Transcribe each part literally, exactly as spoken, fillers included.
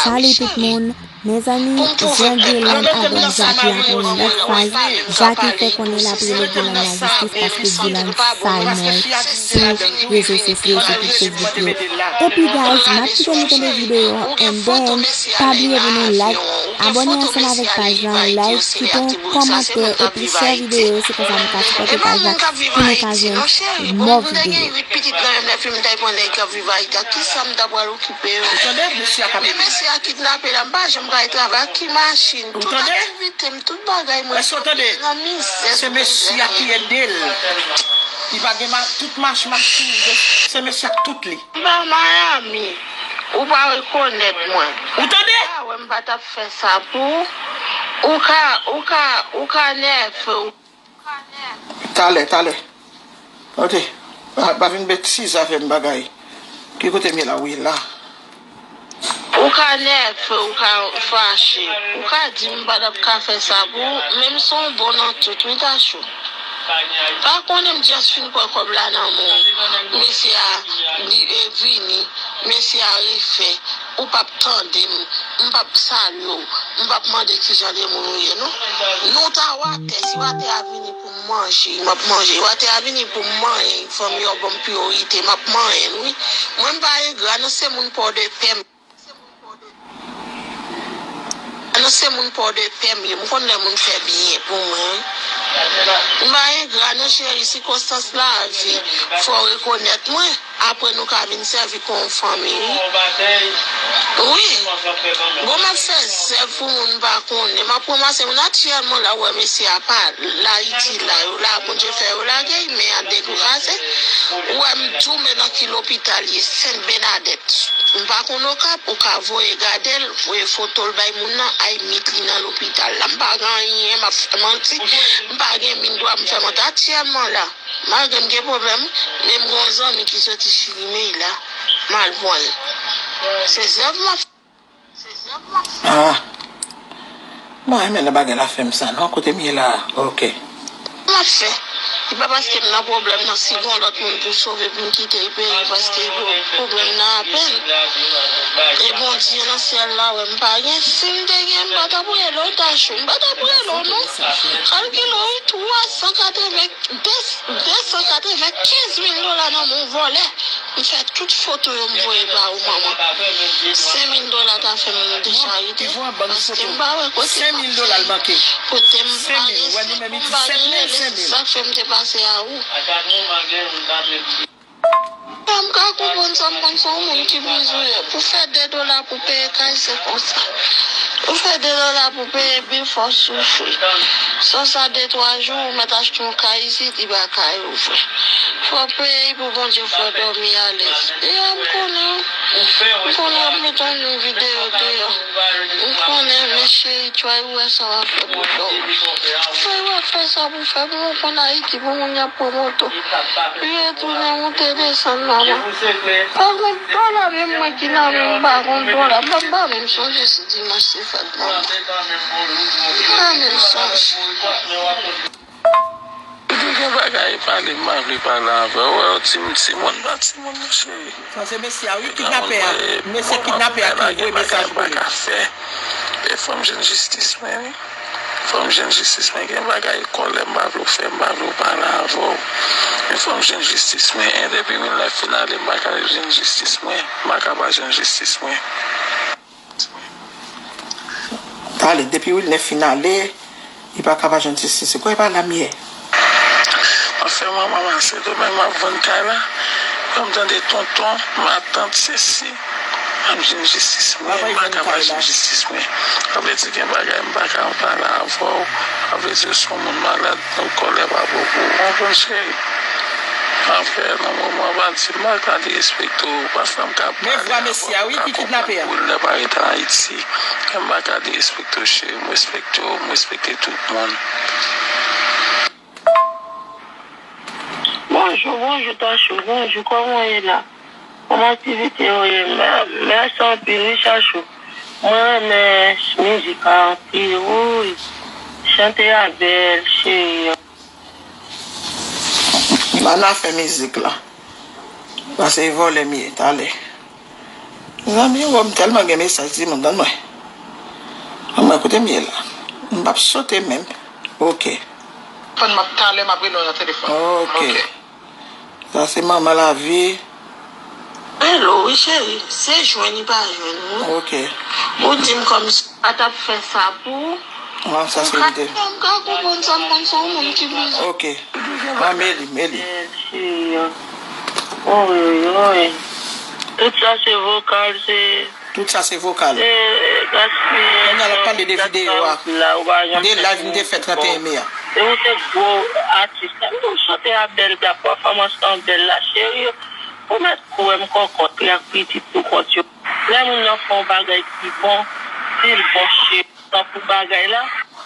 Salut tout moun. Mezanmi, jan Dylan avèk Jackie ap yon lòt faz, Jackie fè konnen l ap rele Dylan lajistis paske Dylan sal non l sou rezo sosyo, sou tout Facebook yo. Epi guys, m ap kite nou tande videyo an, and then pa bliye pou nou like, abòne ansanm avèk paj lan, like, kite yon kòmantè epi share videyo, se konsa nou ka sipòte paj la pou nou ka jwenn mò videyo. Pitit nan menm lè fi m ta pran nèg k ap viv Ayiti a, ki sa m ta pral okipe yo? Ou tande? Mesye a k ap ede. Men mesye a kidnape la, m pa janm ka al travay. Ak ki machin? Tout aktivite m, tout bagay mwen. Èske w tande? Nan mizè, se mesye a ki ede l. Li pa gen ma-, tout mach, mach, se mesye a k tout li. M pa Miami. Ou pa rekonèt mwen. Ou tande? Ou pa wè m pa t ap fè sa pou ou. Ou ka, ou ka, ou ka nève. Talè, talè. Note. Pa, pa vin betize avè m bagay. Ki kote m ye la? Wi, la. Ou ka nève, ou ka fache. Ou ka di m pa t ap ka fè sa pou ou, men m se yon bon nan tout, wi, Tachou. Pa konnen m just fin pran kòb la nan men w. Mesye a, li, e, vini. Mesye a refè. Ou p ap tande m, m p ap salye w, m p ap mande kijan de moun ou ye, non. Nou ta watè, si watè a vini pou m manje, m ap manje. Watè a vini pou m manyen, fanmi yo ban m priyorite, m ap manyen l, wi. Mwen, m pa engra, non, se moun Pòdepè m. Non, se moun Pòdepè m ye, m konn lè moun fè byen pou mwen, wi. M pa engra, non, cheri, sikonstans lavi, fò w rekonèt mwen. Apre nou ka vin sèvi kon yon fanmi, wi. Wi. Bon, m ap fè zèv pou moun m pa konnen. M ap ranmase moun aktyèlman la, ou wè mesye a pa la, Ayiti la, yo la, Bondye fè yo lage, men a dekouraje. Ou wè m tou, men nan ki lopital ye, Sent Benadèt. M pa konn Okap, ou ka voye gade l, voye foto l bay moun nan, ay mit li nan lopital la. M pa gen anyen, m ap fè manti, m pa gen mil dwa m fè manti aktyèlman la. Malgre m gen pwoblèm, men m gen yon zanmi ki soti Chili, men la, m al pran l. Se zèv m ap fè. Ah. Mwen renmen lè bagay la fè m sa, non, kote m ye la a. Ok. M ap fè. E pa paske m nan pwoblèm nan, si gen yon lòt moun pou sove, pou m kite peyi, paske pwoblèm nan apèn. E Bondye nan syèl la wè m pa gen. Si m te gen, m pa t ap rele w, Tachou. M pa t ap rele w, non. Kalkile w, wi, twa san katreven, de, de san katreven kenz mil dola nan men yon vòlè. M fè tout foto yo, m voye ba ou, manman. Senk mil dola ta fè m de charite, paske m pa wè kote m ap fè. Kote m pa gen sou pou m pa gen rele, se sa k fè m te pase a ou. Sa m ka konprann sa, m konn se yon moun ki bizouye. Pou fè de dola pou peye kay, se konsa. Pou fè de dola pou peye bil, fò w soufri. San sa, de twa jou, ou mèt achte yon kay isit, li pa ka ouvri. Fò w peye pou Bondye fè w dòmi alèz. Deja m konnen, m konnen w ap met yon videyo deyò. M konnen, men cheri, try wè sa w ap fè pou dòmi. Try wè fè sa pou fè pou w konn Ayiti, pou moun y ap pran moto. Li retounen moute desann, manman. Pa gen dola, menm mwen ki nan men m, pa gen dola. M pa, m pa menm sonje si dimanch se fèt, manman. M pa menm sonje. Epi gen bagay pale, m pa vle pale avè w. Wè, w ti, timoun pa timoun, non, cheri. Sa se mesye a, wi, kidnapè a. Mesye kidnapè a ki voye mesaj pou li. Fò m jwenn jistis mwen, wi. Fò m jwenn jistis mwen. Gen bagay kòlè m pa vle w fè, m pa vle w pale avè w. Men fò m jwenn jistis mwen. E depi Wilnèf fin ale, m pa ka jwenn jistis mwen. M pa ka pa jwenn jistis mwen. Talè, depi Wilnèf fin ale, li pa ka pa jwenn jistis. Kòman e pa la m ye? M ap fè manman mase demen, m ap vann kay la. Lè m tande tonton, matant, sesi, m ap jwenn jistis mwen, m pa ka pa jwenn jistis mwen. Sa vle di gen bagay m pa ka pale avè w. Sa vle di w se yon moun malad, ou kòlè pa bon pou ou. Konprann, cheri? Afè nan moman, pa di m pa ka derespekte w. Pafwa m ka pale avè w, m ka konprann Wilnè pa rete Ayiti. Men m pa ka derespekte w, cheri. M respekte w, m respekte tout moun. Bonjou, bonjou, Tachou. Bonjou, kòman w ye la? Kòman aktivite yo ye? Mè-, mèsi anpil, wi, Chachou. Mwen renmen mizik la anpil, wi. Chante a bèl, cheri. Ann al fè mizik la. Paske e vòlè m ye, talè. Zanmi, wè m tèlman gen mesaj timoun, tann mwen. Tann mwen, kote m ye la? M p ap sote menm. Ok. Fann m ap talè, m ap rele w nan telefòn. Ok. Sa se manman lavi. Hello, wi cheri. Se jwenn li pa jwenn ou. Ok. Ou di m kòmsi pa t ap fè sa pou ou. Ah, sa se lide. M ka konprann sa, m konn se yon moun ki bezwen. Ok. Ah, Meli, Meli. Oyoyoy. Tout sa se vokal, se Tout sa se vokal. Kounye a l ap pale de videyo a, de live m te fè trannteyen me a. E ou se gwo atis la. M di w chante a bèl, gad pèfòmans lan bèl la, cheri. Ou mèt kou wè m kòkòt li ak pitit pou kont yo. Lè moun nan fè yon bagay ki bon, di l bon, cheri. Tankou bagay la,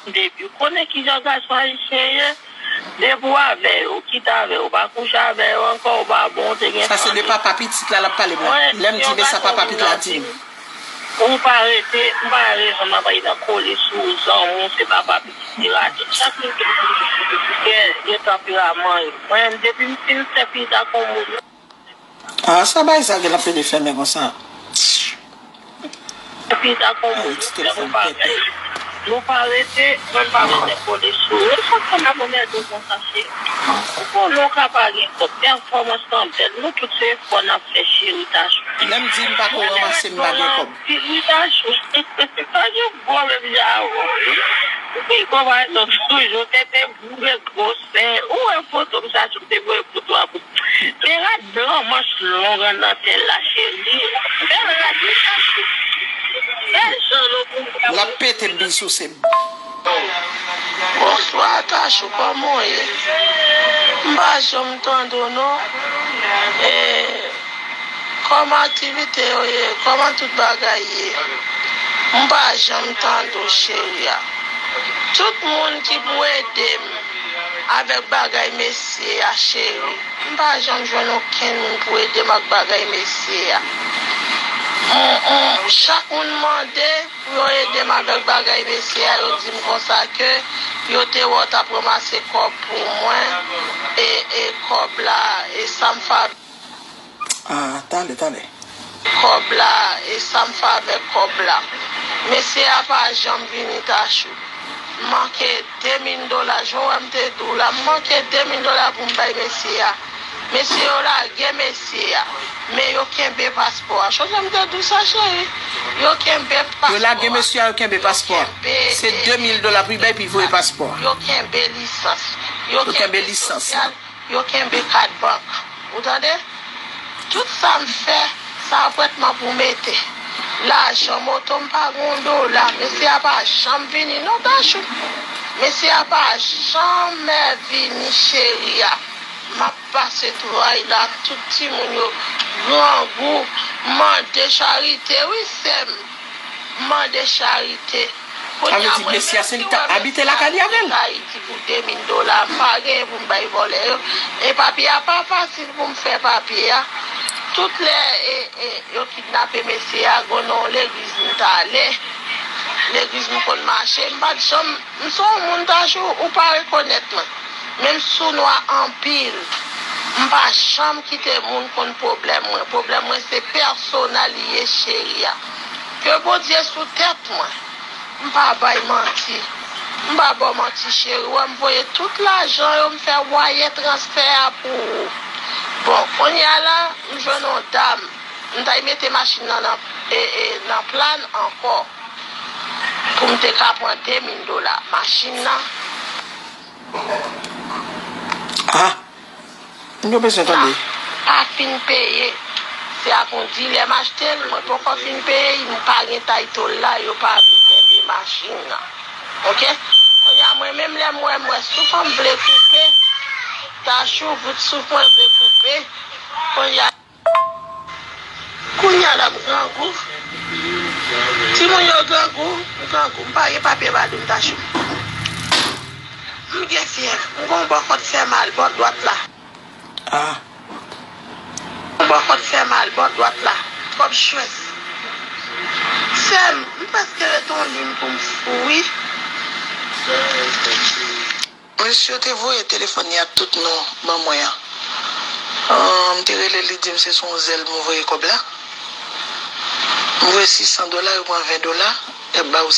depi w konnen kijan gason ayisyen ye, depi w avè yo, ou kite avè yo, ou pa kouche avè yo ankò, ou pa bon, ou te gen fanmi. Sa se de papa pitit la l ap pale, mwen. Lè m di men sa papa pitit la di m. Ou pa rete, m pa wè rezon m ap al nan kole sou zanmi w, se papa pitit ki rate. Chak moun gen, gen tanperaman yo. Mwen menm, depi m fin fè pitit ak yon moun, Ah, sa bay sa gen anpil efè men konsa. Epi sa kon moun, nou fè yon bagay. Nou pa rete, mwen pa rete kole sou ou. E sa k fè m ap anmède w konsa, cheri. Ou konnen w ka pa gen kòb, pèfòmans lan bèl. Nou tout se efò n ap fè, cheri, Tachou. Lè m di m pa ko ranmase, m pa gen kòb. Wi, Tachou. Pa gen pwoblèm sa avè w. Ou pi gwo pa egzanp toujou, tete boure gwosè. Ou wè foto m sa, sou te voye foto a pou Te rad blan manch long an nan tèl la, cheri. Bèl rad li, Tachou. Bèl jan nou pou L ap pete m, vin souse m. Bonswa, Tachou, kòman w ye? M pa janm tande w, non. E, kòman aktivite yo ye? Kòman tout bagay ye? M pa janm tande w, cheri a. Tout moun ki pou ede m avèk bagay mesye a, cheri. M pa janm jwenn okenn moun pou ede m ak bagay mesye a. M, m, chak moun mande pou yo ede m avèk bagay mesye a, yo di m konsa ke yo te wè w t ap ranmase kòb pou mwen, e, e kòb la, e sa m fa Ah, talè, talè. Kòb la, e sa m fè avèk kòb la? Mesye a pa janm vini, Tachou. M manke de mil dola, jan w wè m te di w la, m manke de mil dola pou m bay mesye a. Mesye yo lage mesye a, men yo kenbe paspò a. Jodi a m te di w sa, cheri. Yo kenbe paspò a. Yo lage mesye a, yo kenbe paspò a. Se de mil dola pou l bay, epi voye paspò a. Yo kenbe lisans. Yo kenbe lisans. Yo kenbe kat bank. Ou tande? Tout sa m fè, sa apwètman pou mete. Lajan moto m pa gen yon dola. Mesye a pa janm vini non, Tachou. Mesye a pa janm vini, cheri a. M ap pase tway la, tout timoun yo grangou, mande charite, wi, sè m. Mande charite. Sa vle di mesye a se li k t ap abite lakay li avè l. Ayiti pou de mil dola, m pa genyen pou m bay vòlè yo. E papye a pa fasil pou m fè papye a. Tout lè, e, e, yo kidnape mesye a, gon nan yon legliz m t ale. Legliz m konn mache, m pa t janm, m se yon moun, Tachou, ou pa rekonèt mwen. Men m sou nwa anpil. M pa janm kite moun konn pwoblèm mwen. Pwoblèm mwen se pèsonèl li ye, cheri a. Ke Bondye sou tèt mwen. M pa bay manti. M pa ba w manti, cheri. Wè m voye tout lajan yo, m fè waye transfè a pou ou. Bon, kounye a la, m jwenn yon dam. M t al mete machin nan nan, e, e, nan plan ankò. Pou m te ka pran de mil dola. Machin nan. Ah! M gen bezwen tande. Pa fin peye. Se ak yon dilè m achte l, mwen poko fin peye, m pa gen title la, yo pa vle kenbe machin nan. Oke? Kounye a, mwen menm lè m wè, m wè souf an m vle koupe, Tachou, bout souf mwen vle koupe. Kounye a, Kounye a la m grangou. Timoun yo grangou, m grangou. M pa gen papye ba dou m, Tachou. M gen fyèv. M gen yon bò kont fè mal, bò dwat la. Ah. Yon bò kont fè mal, bò dwat la. Kòb chwens. Sè m, m prèske rete yon liy pou m fou, wi. Mesye te voye telefòn li ak tout non ban mwen an. Ahn, m te rele l, li di m se sou yon zèl m voye kòb la. M voye sis san dola, yo pran ven dola, y ap ba w